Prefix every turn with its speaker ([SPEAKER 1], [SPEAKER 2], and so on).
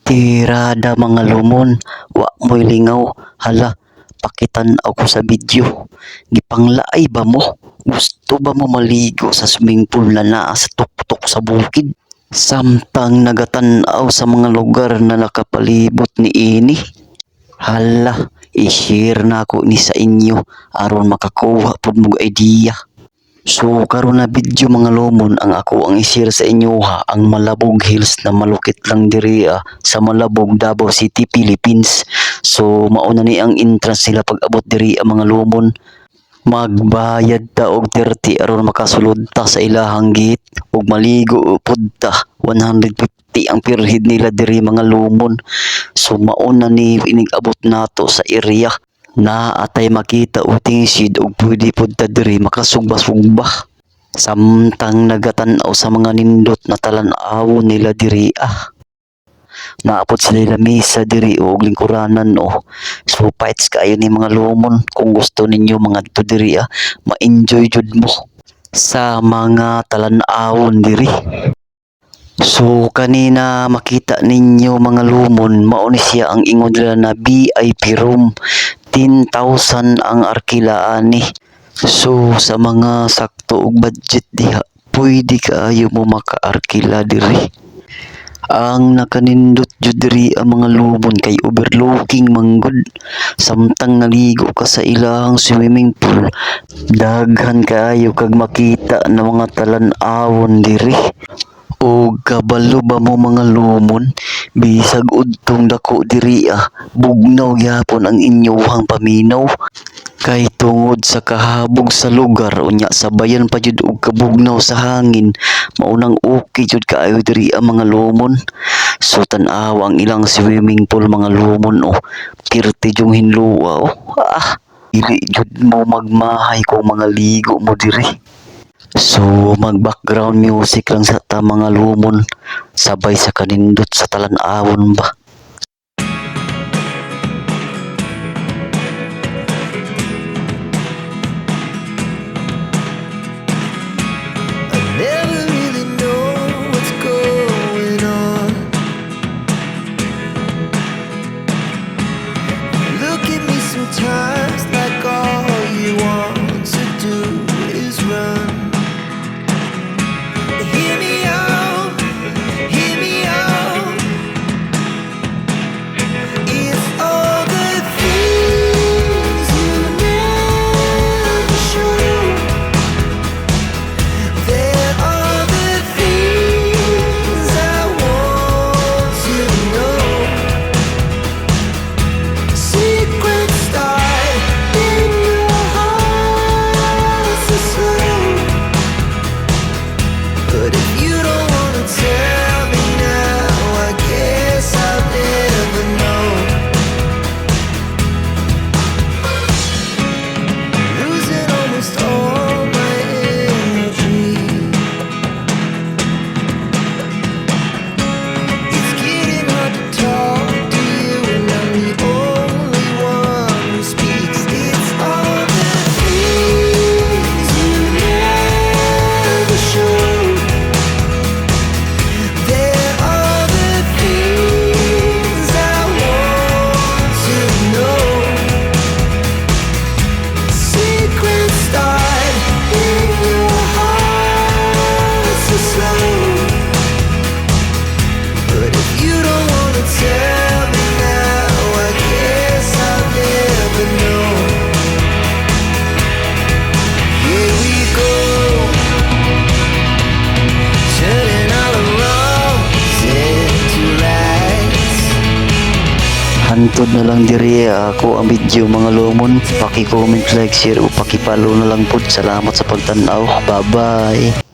[SPEAKER 1] Tirada, mga lumon, wa mo'y lingaw. Hala, pakitan-aw ko sa video. Gipanglaay ba mo? Gusto ba mo maligo sa swimming pool na naa sa tuktok sa bukid? Samtang nagatan-aw sa mga lugar na nakapalibot niini. Hala, i-share nako ni sa inyo aron makakuha pud mo idea. So karon na video, mga lumon, ang ako ang i-share sa inyo ha, ang Malabog Hills na malukit lang diri sa Malabog, Davao City, Philippines. So mao na ni ang entrance nila pag abot diri ang mga lumon. Magbayad ta og 30 aron makasulod ta sa ilahang gate ug maligo pud ta. 150 ang per head nila diri, mga lumon. So mao na ni inig-abot nato sa area. Naa tay makita og tingsid ug pwede pud ta diri makasugba-sugba. Samtang nagatan-aw sa mga nindot na talan-awon nila diri ah. Naa pod sila lamisa diri og lingkuranan oh. So fights kaayo ni, mga lumon, kung gusto ninyo mangadto diri ah, ma-enjoy jud mo sa mga talan-awon diri. So kanina makita ninyo, mga lumon, mao ni siya ang ingon nila na VIP room. 10,000 ang arkila ani. So sa mga sakto og budget diha, pwede kaayo mo makaarkila diri. Ang nakanindot jud diri ang mga lumon kay overlooking manggod. Samtang naligo ka sa ilang swimming pool, daghan kaayo kag makita na mga talan-awon diri. Og kabalo ba mo, mga lumon, bisag udtong dako diri ah, bugnaw gyapon ang inyuhang paminaw. Kay tungod sa kahabog sa lugar unya sabayan pa jud og kabugnaw sa hangin, mao nang okay jud kaayo diri ang mga lumon. So tan-awa ang ilang swimming pool, mga lumon, oh. Pirti jung hinluwa oh. Ah, dili jud mo magmahay kung mga ligo mo diri. So mag background music lang sa ta, mga lumon, sabay sa kanindot sa talan-awon ba.
[SPEAKER 2] I never really know what's going on. You look at me sometimes like all you want to do is run. Hear me out, hear me out. It's all the things you never show. There are the things I want to know. Secrets start in your heart so slow. But if you don't wanna tell me now, I guess I'll never know. Losing almost all my energy. It's getting hard to talk to you, and I'm the only one who speaks. It's all the things you never show. There are the things I want to know. Secrets start in your heart so slow. But if you don't wanna tell me now, I guess I'll never know. Here we go, turning all the wrongs into rights.
[SPEAKER 1] Hantod na lang diri ako ang video, mga lumon. Paki-comment, like, share o paki-follow na lang pud. Salamat sa pagtan-aw. Bye-bye.